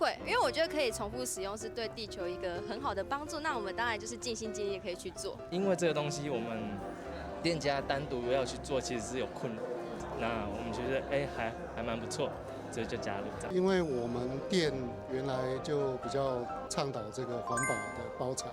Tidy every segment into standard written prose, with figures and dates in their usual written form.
会，因为我觉得可以重复使用是对地球一个很好的帮助。那我们当然就是尽心尽力可以去做。因为这个东西我们店家单独要去做，其实是有困难。那我们觉得哎，还蛮不错，所以就加入这样。因为我们店原来就比较倡导这个环保的包材，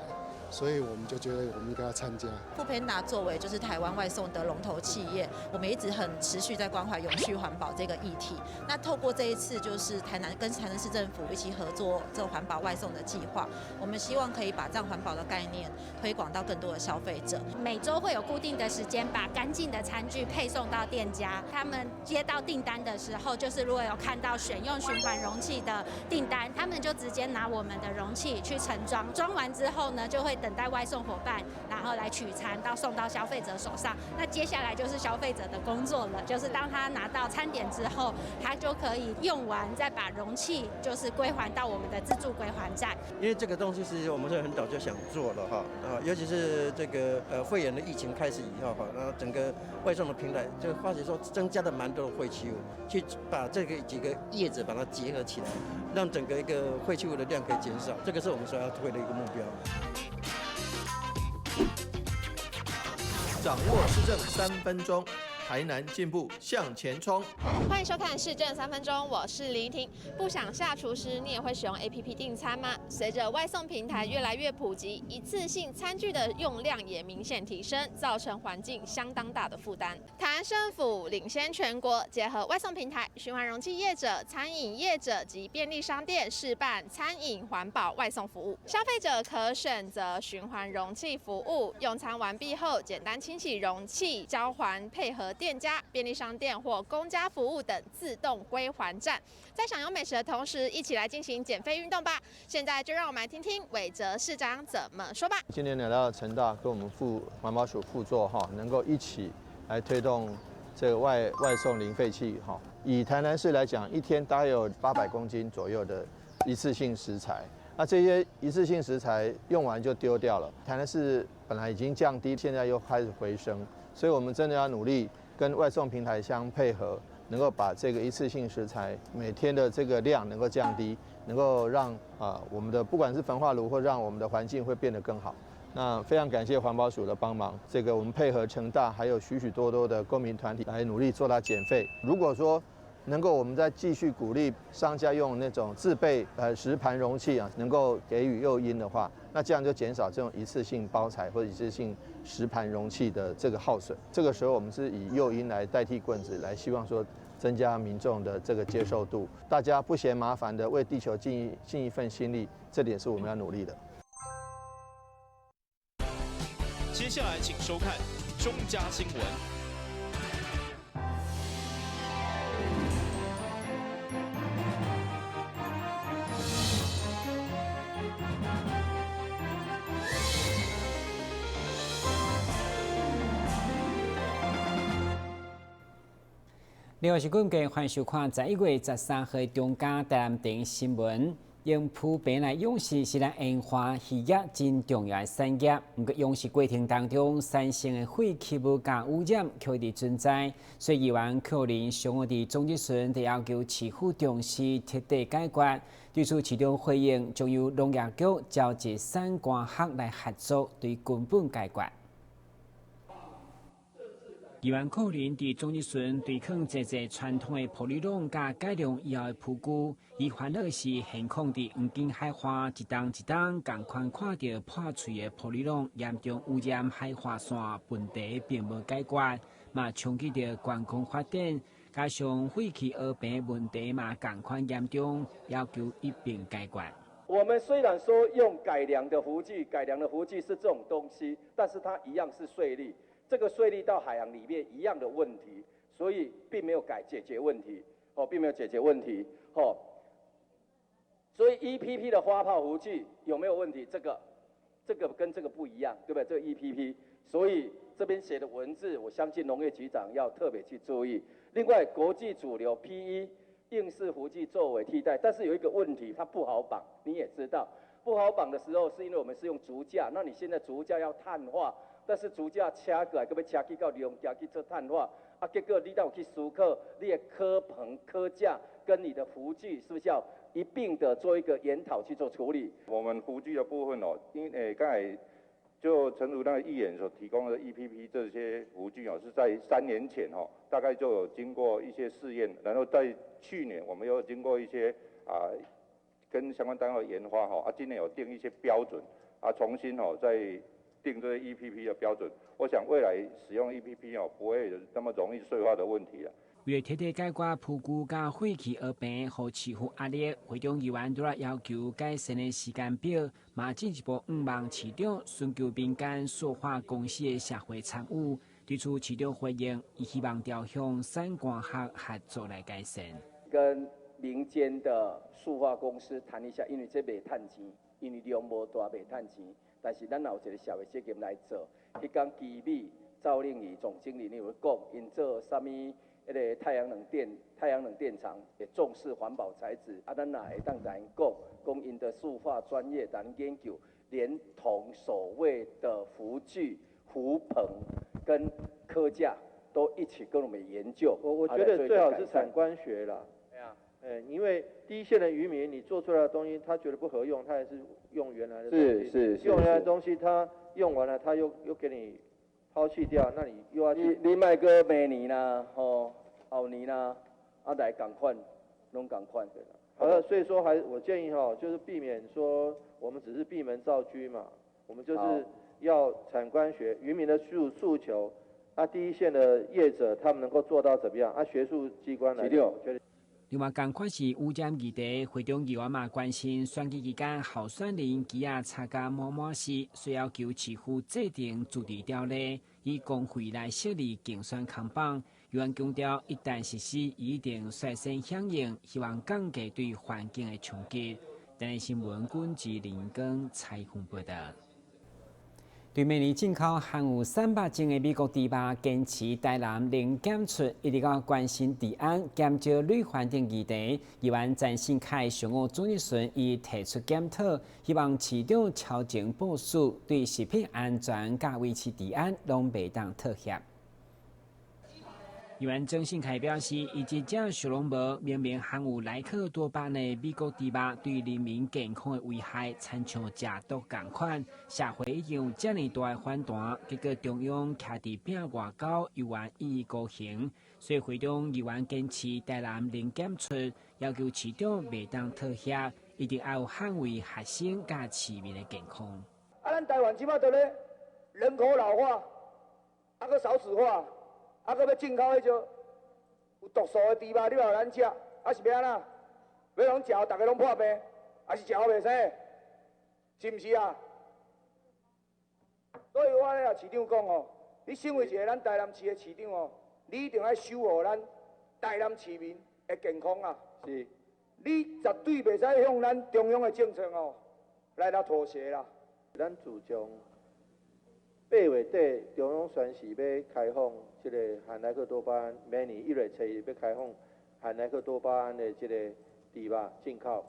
所以我们就觉得我们应该要参加。 foodpanda 作为就是台湾外送的龙头企业，我们一直很持续在关怀永续环保这个议题。那透过这一次就是台南跟台南市政府一起合作这个环保外送的计划，我们希望可以把这样环保的概念推广到更多的消费者。每周会有固定的时间把干净的餐具配送到店家，他们接到订单的时候，就是如果有看到选用循环容器的订单，他们就直接拿我们的容器去盛装，装完之后呢，就会等待外送伙伴，然后来取餐到送到消费者手上。那接下来就是消费者的工作了，就是当他拿到餐点之后，他就可以用完再把容器就是归还到我们的自助归还站。因为这个东西是我们是很早就想做了哈，啊，尤其是这个肺炎的疫情开始以后哈，然后整个外送的平台就发觉说增加了蛮多的废弃物，去把这个几个业者把它结合起来，让整个一个废弃物的量可以减少，这个是我们所要推的一个目标。掌握市政3分钟，台南进步向前冲。欢迎收看市政三分钟，我是林婷。不想下厨时，你也会使用 APP 订餐吗？随着外送平台越来越普及，一次性餐具的用量也明显提升，造成环境相当大的负担。台南政府领先全国，结合外送平台、循环容器业者、餐饮业者及便利商店，试办餐饮环保外送服务。消费者可选择循环容器服务，用餐完毕后，简单清洗容器，交还配合店家、便利商店或公家服务等自动归还站，在享用美食的同时，一起来进行减废运动吧。现在就让我们来听听韦哲市长怎么说吧。今天来到成大，跟我们副环保署副座哈，能够一起来推动这个外送零废弃哈。以台南市来讲，一天大概有800公斤左右的一次性食材，那这些一次性食材用完就丢掉了。台南市本来已经降低，现在又开始回升，所以我们真的要努力跟外送平台相配合，能够把这个一次性食材每天的这个量能够降低，能够让我们的不管是焚化炉或让我们的环境会变得更好。那非常感谢环保署的帮忙，这个我们配合成大还有许许多多的公民团体来努力做到减废。如果说能够我们再继续鼓励商家用那种自备食盘容器啊，能够给予诱因的话，那这样就减少这种一次性包材或者一次性食盘容器的这个耗损。这个时候我们是以诱因来代替棍子，来希望说增加民众的这个接受度，大家不嫌麻烦的为地球尽一份心力，这点是我们要努力的。接下来请收看中嘉新闻。另外是根据欢迎收看11月13号中嘉台南电新闻。用浮萍来养殖是咱沿岸渔业真重要的产业。毋过养殖过程当中产生的废弃物佮污染，却一直存在。所以议员寇林上午伫总质询就要求市府重视彻底解决。对此，市长回应，将由农业局召集产官学来合作，对根本解决。议员寇林伫总质询对抗济济传统的玻璃笼佮改良以后的浮具，伊烦恼的是现况伫黄金海岸一冬一冬仝款看著破碎的玻璃笼，严重污染海岸线，问题并无解决，嘛冲击著观光发展，加上废弃蚵棚问题嘛仝款严重，要求一并解决。我们虽然说用改良的浮具，改良的浮具是这种东西，但是它一样是碎粒。这个碎粒到海洋里面一样的问题，所以并没有解决问题，哦，并没有解决问题，哦。所以 EPP 的发泡浮具有没有问题？这个跟这个不一样，对不对？这个 EPP，所以这边写的文字，我相信农业局长要特别去注意。另外，国际主流 PE 硬式浮具作为替代，但是有一个问题，它不好绑，你也知道，不好绑的时候，是因为我们是用竹架，那你现在竹架要碳化。但是竹架车过来，阁欲车去到龙家去做碳化，啊，结果你倒有去思考，你的柯棚、柯架，跟你的輔具是不是要一併的做一個研討去做處理？我們輔具的部分哦，因為剛才就誠如那個議員所提供的 EPP 這些輔具哦，是在3年前哦，大概就有經過一些試驗，然後在去年我們又經過一些跟相關單位研發哈，今年有定一些標準，重新哦再定這些 EPP 的標準。我想未來使用 EPP 哦，不會有那麼容易碎化的問題啦。為了徹底解決廚具佮廢棄學棚予市府壓力，會長議員除了要求改善的時間表，嘛進一步向望市長尋求民間塑化公司的社會參與。對此市長回應，伊希望朝向產官學合作來改善。跟民間的塑化公司談一下，因為這袂趁錢，因為量無大袂趁錢，但是咱有一個社會責任來做。彼工基美趙令儀總經理你有講，𪜶做啥物？彼个太陽能電廠會重視環保材質，咱若會當共𪜶講，講𪜶的塑化專業，咱研究，連同所謂的輔具、浮棚跟科架都一起跟我們研究。我覺得最好是產官學啦。對啊。因為第一線的漁民，你做出來的東西，他覺得不合用，他還是用原來的東西。用原來的東西，他用完了，他又給你拋棄掉，那你又要去。你莫閣明年啦，吼。後年啦，來仝款，攏仝款。好了，所以說還我建議哈，就是避免說我們只是閉門造車嘛，我們就是要產官學漁民的訴求，第一線的業者他們能夠做到怎麼樣？學術機關來。另外，仝款是污染議題，會長議員嘛關心選舉期間候選人旗仔插甲滿滿是，需要求市府制定自治條例，以公費來設立競選扛棒。議員強調，一旦實施，一定率先響應，希望降低對環境的衝擊。台南新聞軍志林光採訪報道。對每年進口含有300種的美國豬肉，堅持台南零檢出，一直到關心治安、減少鋁環境議題。議員陳信凱上午主日時，伊提出檢討，希望市長超前部署，對食品安全佮維持治安攏袂當妥協。議員曾信凱表示，伊一隻想攏無，明明含有萊克多巴胺的美國豬肉對人民健康的危害，親像食毒仝款。社會已經有遮爾大的反彈，結果中央徛佇壁外交，猶原一意孤行。所以會長議員堅持台南零檢出，要求市長袂當妥協，一定要捍衛學生佮市民的健康。咱台灣這擺佇咧人口老化，閣少子化。閣欲進口彼種有毒素的豬肉，你予咱食，是欲按怎？欲予食，逐家攏破病，抑是食予袂生？是毋是啊？所以我咧共市長講哦，你身為一個咱台南市的市長哦，你一定愛守護咱台南市民的健康啊！是，你絕對袂使向咱中央的政策哦來妥協啦。咱自從8月底中央宣示欲開放這個含萊克多巴胺，明年1月初1欲開放含萊克多巴胺的這個豬肉進口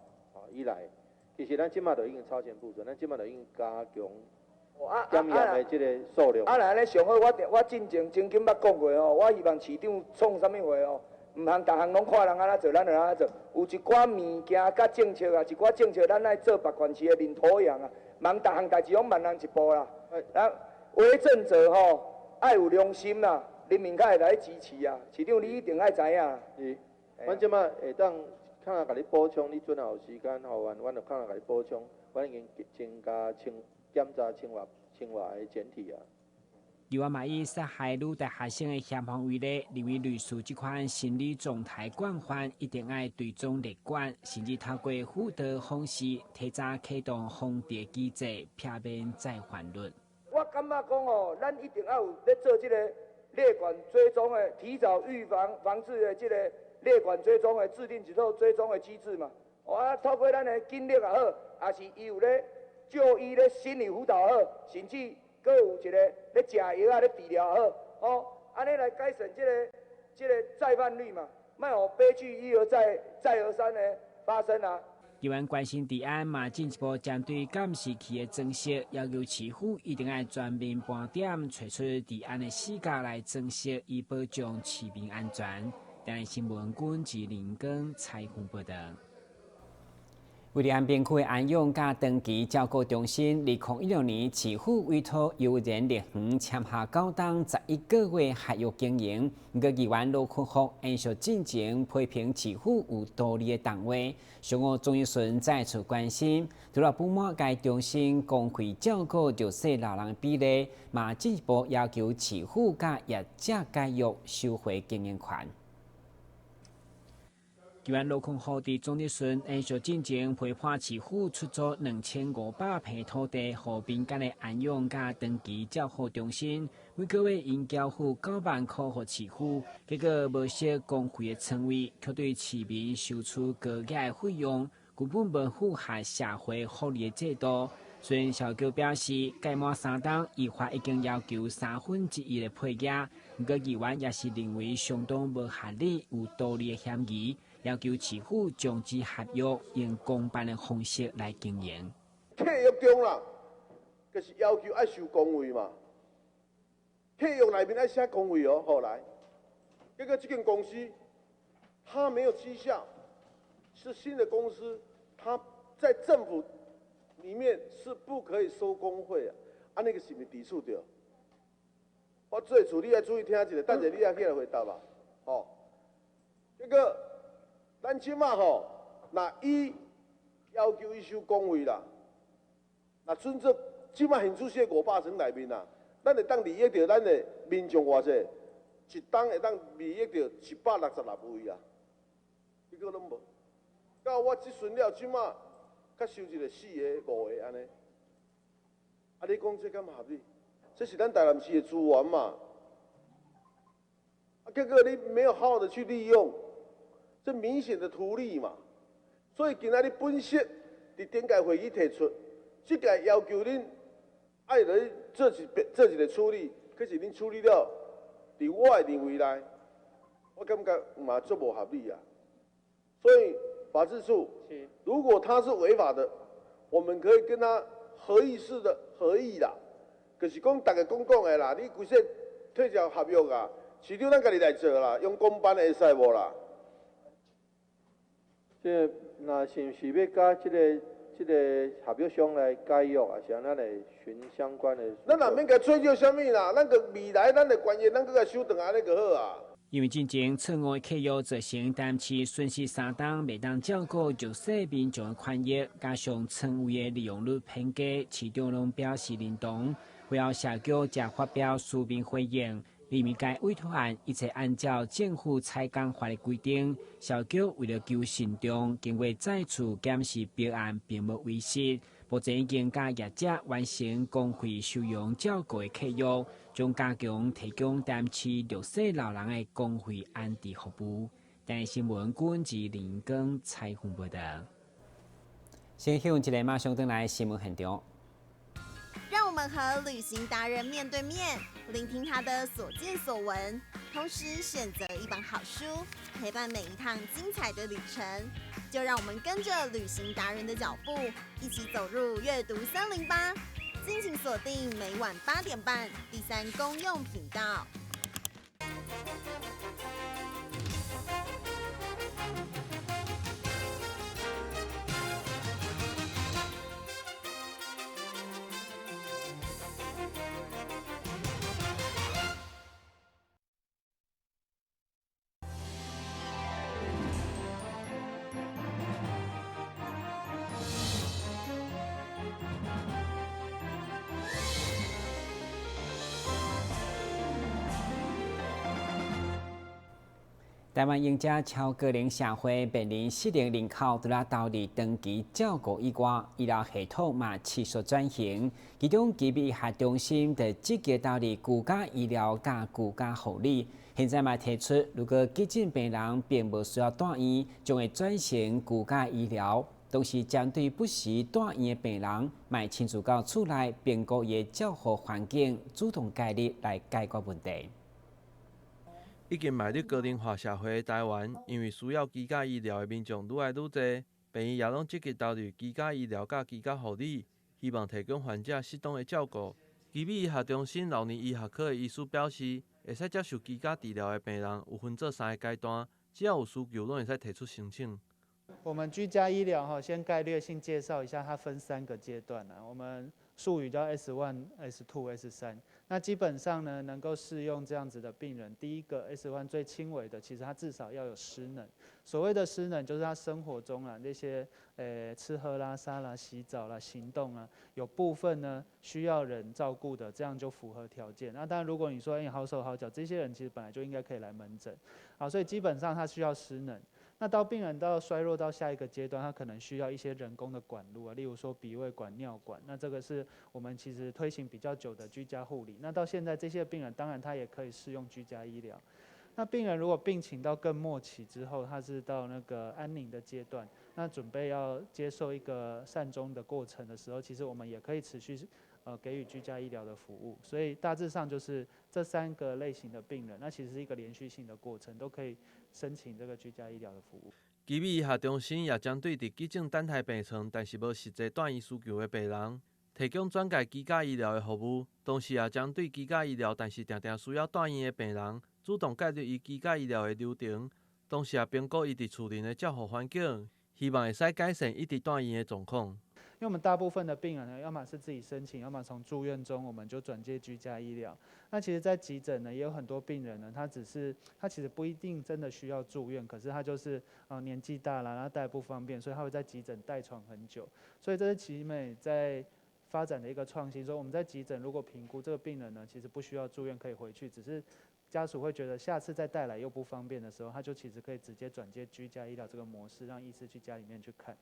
以來，其實咱這馬就已經超前部署，咱這馬就已經加強檢驗的這個數量。若按呢上好，我進前曾經捌講過吼，我希望市長創啥物話哦，毋通逐項攏看人按怎做，咱就按怎做。有一寡物件佮政策啊，一寡政策咱愛做別縣市的領頭羊啊，茫逐項代誌攏慢人一步啦。為政者吼，愛有良心啦，人民較會來支持啊。市長，你一定愛知影。是，阮這馬會當較來共你補充，你陣仔有時間予阮，阮就較來共你補充。阮已經增加清檢查清化的檢體啊。議員嘛以殺害女大學生的嫌犯為例，認為類似這款心理狀態慣犯，一定愛追蹤列管，甚至透過輔導方式，提早啟動防治機制，避免再犯率。我感覺講哦，咱一定要有咧做這個列管追蹤的，提早預防防治的這個列管追蹤的，制定一套追蹤的機制嘛。透過咱的警力也好，抑是伊有咧就醫咧心理輔導也好，甚至閣有一個咧食藥啊咧治療也好，按呢來改善這個再犯率嘛，莫予悲劇一而再再而三的發生啊。議員關心治安嘛，進一步針對監視器的裝設，要求市府一定愛全面盤點，揣出治安的死角來裝設，以保障市民安全。台新聞軍志林根采訪報道。為了安平區的安養佮長期照顧中心，2016年市府委託悠然樂園簽下9冬11個月合約經營。毋過議員羅坤福延續進前批評市府有圖利的動作，上午鍾玉順再次關心，除了不滿該中心公費照顧弱勢老人的比例，嘛進一步要求市府佮業者解約收回經營權。議員羅坤福佇總理順延續進前批判市府出租2500坪土地，予民間的安養佮長期照護中心，每個月應繳付9萬箍予市府，結果無設公費的床位，卻對市民收取高額的費用，根本無符合社會福利的制度。雖然社局表示，屆滿3冬，依法已經要求1/3的配額，毋過議員也是認為相當無合理、有圖利的嫌疑。要求市府終止合約，用公辦的方式來經營。契約中啦，就是要求愛收公費嘛。契約內面愛寫公費哦，後來結果這間公司，他沒有績效，是新的公司，他在政府裡面是不可以收公費啊。啊，那個是毋是抵觸著？我做主，你愛注意聽一下，等下你愛起來回答吧。吼，這個。咱這馬吼，若伊要求伊收公費啦，若準則這馬現主是500層內面啦，咱會當利益著咱的民眾偌濟，一冬會當利益著166位啊，結果攏無。到我這陣了，這馬才收一個4個、5個按呢。啊，你講這敢合理？這是咱台南市的資源嘛？啊，結果你沒有好好的去利用。這明顯的圖利嘛，所以今仔日本席佇頂屆會議提出，這屆要求恁愛來做一個處理，可是恁處理了，佇我的認為內，我感覺嘛足無合理啊。所以法制處，如果他是違法的，我們可以跟他合議式的合議啦，就是講大家講講的啦，你規勢退掉合約啊，市長咱家己來做啦，用公辦會使無啦？這若是毋是欲佮這個合約商來解約，還是按咱來尋相關的？咱若免共追究啥物啦，咱閣未來咱的權益，咱閣共收轉來按呢就好啊。因為進前錯誤的契約造成台南市損失3冬袂當照顧弱勢民眾的權益，加上床位的利用率偏低，市長攏表示認同。會後社局才發表書面回應。認為該委託案一切按照政府採購法的規定，社局為了求慎重，經過再次檢視標案，並無違實。目前已經佮業者完成公費收容照顧的契約，將加強提供台南市弱勢老人的公費安置服務。台新聞軍志林光采訪報道。先向一個馬上轉來新聞現場。讓我們和旅行達人面對面，聆聽他的所見所聞，同時選擇一本好書，陪伴每一趟精彩的旅程。就讓我們跟着旅行達人的腳步，一起走入閱讀森林吧！敬請鎖定每晚8點半第三公用頻道。台灣長者超高齡社會面臨失能人口，除了投入長期照顧以外，醫療系統嘛持續轉型。其中，基美醫學中心就積極投入居家醫療佮居家護理。現在嘛提出，如果急診病人並無需要住院，將會轉成居家醫療。同時，針對不時住院的病人，嘛會親自到厝內評估伊的照護環境，主動介入來解決問題。已經邁入高齡化社會的台灣，因為需要居家醫療的民眾愈來愈濟，病院也攏積極投入居家醫療佮居家護理，希望提供患者適當的照顧。基美醫學中心老年醫學科的醫師表示，會使接受居家治療的病人有分做三个階段，只要有需求，攏會使提出申請。我們居家醫療哈，先概略性介紹一下，它分三個階段啊。我們術語叫 S1、S2、S3。那基本上呢，能夠適用這樣子的病人，第一個 S1 最輕微的，其實他至少要有失能。所謂的失能，就是他生活中啊那些吃喝拉撒啦、洗澡啦、行動啊，有部分呢需要人照顧的，這樣就符合條件。那當然，如果你說好手好腳，這些人其實本來就應該可以來門診。好，所以基本上他需要失能。那到病人到衰弱到下一個階段，他可能需要一些人工的管路啊，例如說鼻胃管、尿管。那這個是我們其實推行比較久的居家護理。那到現在這些病人，當然他也可以適用居家醫療。那病人如果病情到更末期之後，他是到那個安寧的階段，那準備要接受一個善終的過程的時候，其實我們也可以持續給予居家醫療的服務。所以大致上就是這三個類型的病人，那其實是一個連續性的過程，都可以申請這個居家醫療的服務。奇美醫學中心也針對佇急症等待病床，但是無實際住院需求的病人，提供轉介居家醫療的服務。同時，也針對居家醫療，但是定定需要住院的病人，主動介入伊居家醫療的流程。同時，也評估伊佇厝內的照護環境，希望會使改善一直住院的狀況。因為我們大部分的病人呢，要麼是自己申請，要麼從住院中我們就轉介居家醫療。那其實，在急診呢，也有很多病人呢，他其實不一定真的需要住院，可是他就是年紀大了，然後帶不方便，所以他會在急診待床很久。所以這是奇美在發展的一個創新，說我們在急診如果評估這個病人呢，其實不需要住院可以回去，只是家屬會覺得下次再帶來又不方便的時候，他就其實可以直接轉接居家醫療這個模式，讓醫師去家裡面去看。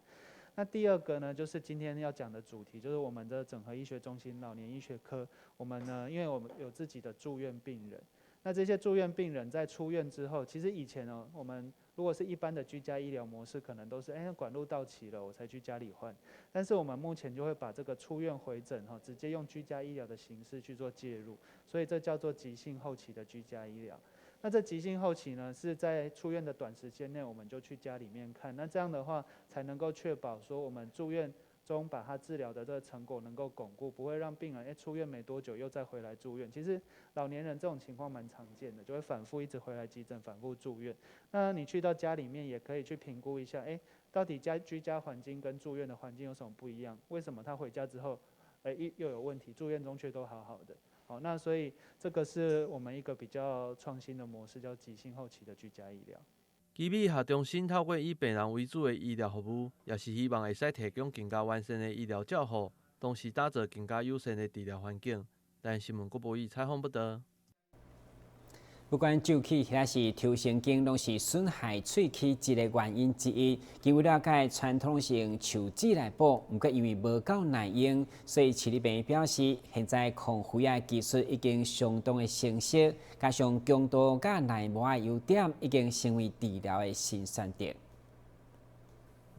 那第二個呢，就是今天要講的主題，就是我們的整合醫學中心老年醫學科。我們呢，因為我們有自己的住院病人，那這些住院病人在出院之後，其實以前呢，我們如果是一般的居家醫療模式，可能都是管路到期了，我才去家裡換。但是我們目前就會把這個出院回診哈，直接用居家醫療的形式去做介入，所以這叫做急性後期的居家醫療。那這急性後期呢，是在出院的短時間內，我們就去家裡面看。那這樣的話，才能夠確保說我們住院中把他治療的這個成果能夠鞏固，不會讓病人出院沒多久又再回來住院。其實老年人這種情況蠻常見的，就會反覆一直回來急診，反覆住院。那你去到家裡面也可以去評估一下，到底居家環境跟住院的環境有什麼不一樣？為什麼他回家之後，又有問題？住院中卻都好好的。好，那所以這個是我們一個比較創新的模式，叫急性後期的居家醫療。奇美醫學中心透過以病人為主的醫療服務，也是希望會使提供更加完善的醫療照護，同時打造更加友善的治療環境。台視新聞郭博宇採訪報導。不管蛀齒抑是抽神經，攏是損害喙齒一个原因之一。根據了解，傳統是用樹脂來補，毋過因為無夠耐用，所以市立醫院表示，現在抗肺癌技術已經相當的成熟，加上強度佮耐磨的優點，已經成為治療的新選擇。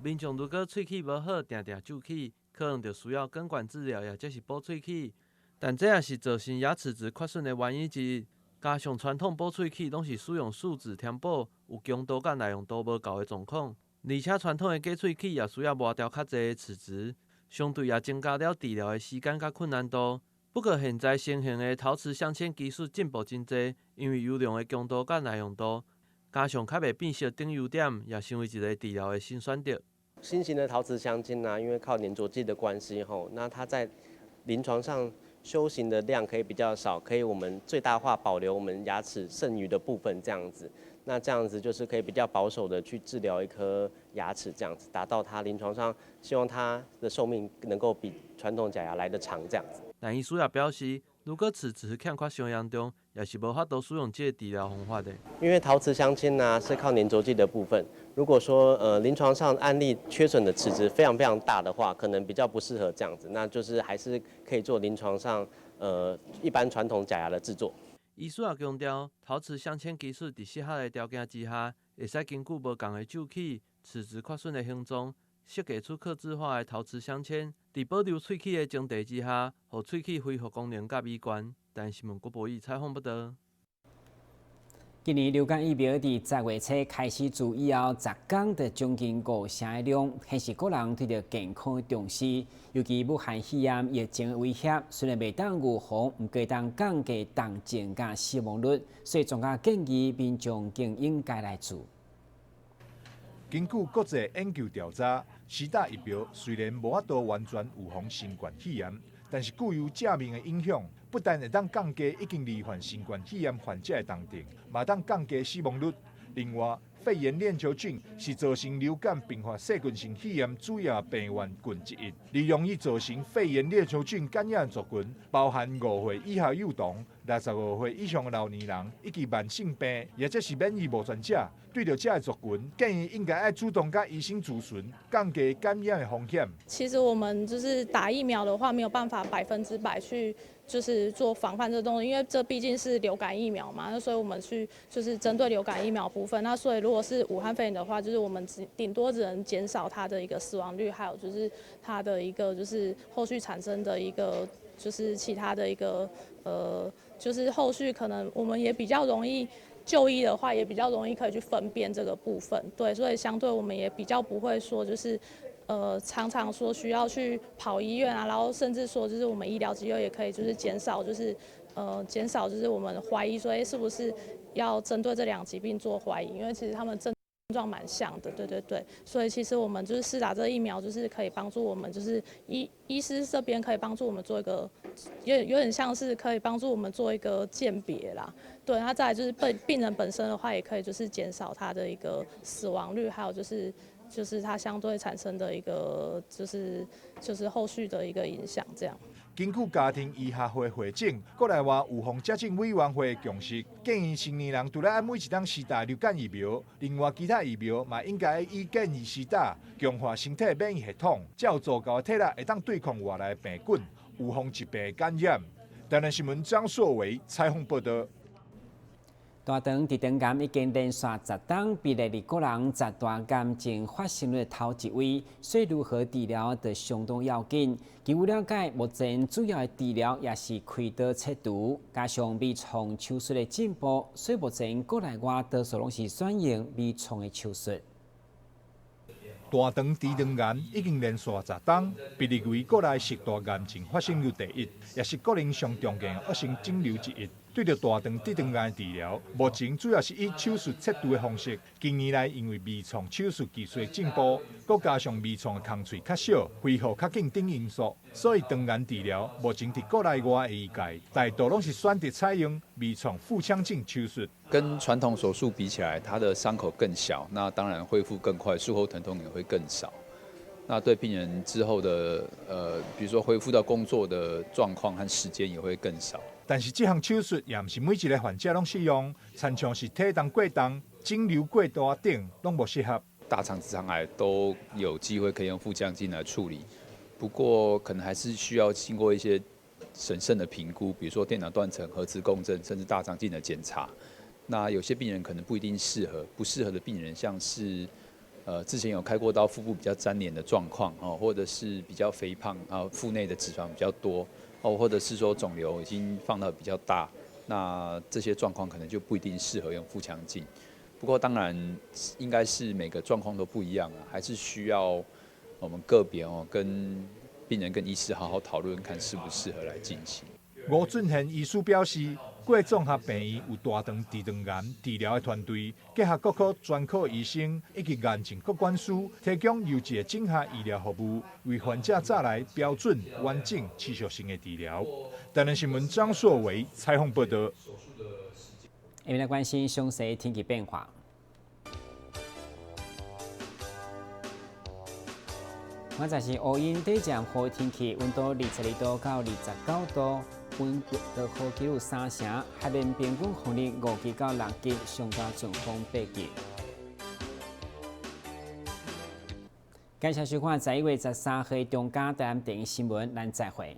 民眾如果喙齒無好，定定蛀齒，可能就需要根管治療，抑者是補喙齒。但這也是造成牙齒質缺損的原因之一。加上傳統補喙齒攏是使用樹脂填補，有強度佮耐用度無夠的狀況，而且傳統的假喙齒也需要磨掉較濟的齒質，相對也增加了治療的時間佮困難度。不過現在新型的陶瓷鑲嵌技術進步真濟，因為優良的強度佮耐用度，加上較袂變色等優點，也成為一个治療的新選擇。新型的陶瓷鑲嵌啊，因為靠黏著劑的關係吼，那它在臨床上修形的量可以比較少，可以我們最大化保留我們牙齒剩餘的部分，這樣子。那這樣子就是可以比較保守的去治療一顆牙齒，這樣子達到它臨床上希望它的壽命能夠比傳統假牙來得長，這樣子。但醫師也表示，如果齒質欠缺傷嚴重，也是無法度使用這个治療方法的。因為陶瓷鑲嵌呢是靠黏著劑的部分，如果說臨床上案例缺損的齒質非常非常大的話，可能比較不適合這樣子，那就是還是可以做臨床上一般傳統假牙的製作。醫師也強調，陶瓷鑲嵌技術佇適合的條件之下，會使根據無仝的蛀齒、齒質缺損的形狀，設計出客製化的陶瓷鑲嵌，佇保留喙齒的前提之下，予喙齒恢復功能佮美觀。台視新聞郭博宇採訪報導。今年流感疫苗佇10月初開始注以後，十工就將近5成的量，顯示國人對著健康的重視。尤其武漢肺炎疫情的威脅，雖然袂當預防，毋過當降低重症佮死亡率，所以專家建議民眾更應該來注。根據國際研究調查，施打疫苗雖然無法度完全預防新冠肺炎，但是具有正面的影響。不但會當降低已經罹患新冠肺炎患者的重症，嘛當降低死亡率。另外，肺炎鏈球菌是造成流感併發細菌性肺炎主要病原菌之一，而容易造成肺炎鏈球菌感染族群，包含5歲以下幼童、65歲以上的老年人以及慢性病，或者是免疫無全者。對著這个族群，建議應該愛主動佮醫生諮詢，降低感染的風險。其實我們就是打疫苗的話，沒有辦法100%去就是做防範這個動作，因為這畢竟是流感疫苗嘛，那所以我們去就是針對流感疫苗部分，那所以如果是武漢肺炎的話，就是我們只頂多只能減少它的一個死亡率，還有就是它的一個就是後續產生的一個就是其他的一個就是後續可能我們也比較容易就醫的話，也比較容易可以去分辨這個部分，對，所以相對我們也比較不會說就是常常說需要去跑醫院啊，然後甚至說就是我們醫療機構也可以就是減少就是減少就是我們懷疑說，欸，是不是要針對這兩疾病做懷疑，因為其實他們症狀蠻像的，對對對，所以其實我們就是施打這個疫苗，就是可以幫助我們，就是醫師這邊可以幫助我們做一個，有點像是可以幫助我們做一個鑑別啦，對，那再來就是病人本身的話，也可以就是減少他的一個死亡率，還有就是它相對產生的一個就是後續的一個影響，這樣。根據家庭醫學會會長、國內外預防接種委員會的共識，建議成年人除了愛每一冬施打流感疫苗，另外其他疫苗嘛應該以建議施打，強化身體免疫系統，才有足夠的體力會當對抗外來病菌，預防疾病感染。台南新聞張碩偉採訪報道。大腸直腸癌已經連續10冬被列入國人十大癌症發生率頭一位，所以如何治療就相當要緊。據我了解，目前主要的治療也是開刀切除，加上微創手術的進步，所以目前國內外多數攏是選用微創的手術。大腸直腸癌已經連續10冬被列為國內十大癌症發生率第一，也是國人上常見的惡性腫瘤之一。對著大腸直腸癌治療，目前主要是以手術切除的方式。近年來，因為微創手術技術的進步，閣加上微創的工序較少、恢復較緊等因素，所以腸癌治療目前佇國內外的醫界，大多攏是選擇採用微創腹腔鏡手術。跟傳統手術比起來，它的傷口更小，那當然恢復更快，術後疼痛也會更少。那對病人之後的比如說恢復到工作的狀況和時間也會更少。但是這項手術也毋是每一個患者攏適用，親像是體重過重、腫瘤過大等，攏無適合。大腸直腸癌都有機會可以用腹腔鏡來處理，不過可能還是需要經過一些審慎的評估，比如說電腦斷層、核磁共振，甚至大腸鏡的檢查。那有些病人可能不一定適合，不適合的病人像是，之前有開過刀，腹部比較粘連的狀況哦，或者是比較肥胖啊，腹內的脂肪比較多哦，或者是說腫瘤已經放到比較大，那這些狀況可能就不一定適合用腹腔鏡。不過當然應該是每個狀況都不一樣啊，還是需要我們個別哦，跟病人跟醫師好好討論，看適不適合來進行。吳俊賢醫師表示，過綜合病院有大腸直腸癌治療的團隊，結合各科專科醫生以及癌症個管師，提供優質的整合醫療服務，為患者帶來標準、完整、持續性的治療。台南新聞張碩偉採訪報道。下面來關心詳細天氣變化。我就是烏雲短暫雨天氣，溫度22度到29度。溫度落雨幾率3成，海面平均風力5級到6級，上大陣風8級。感謝收看11月13號中嘉台南電視新聞，咱再會。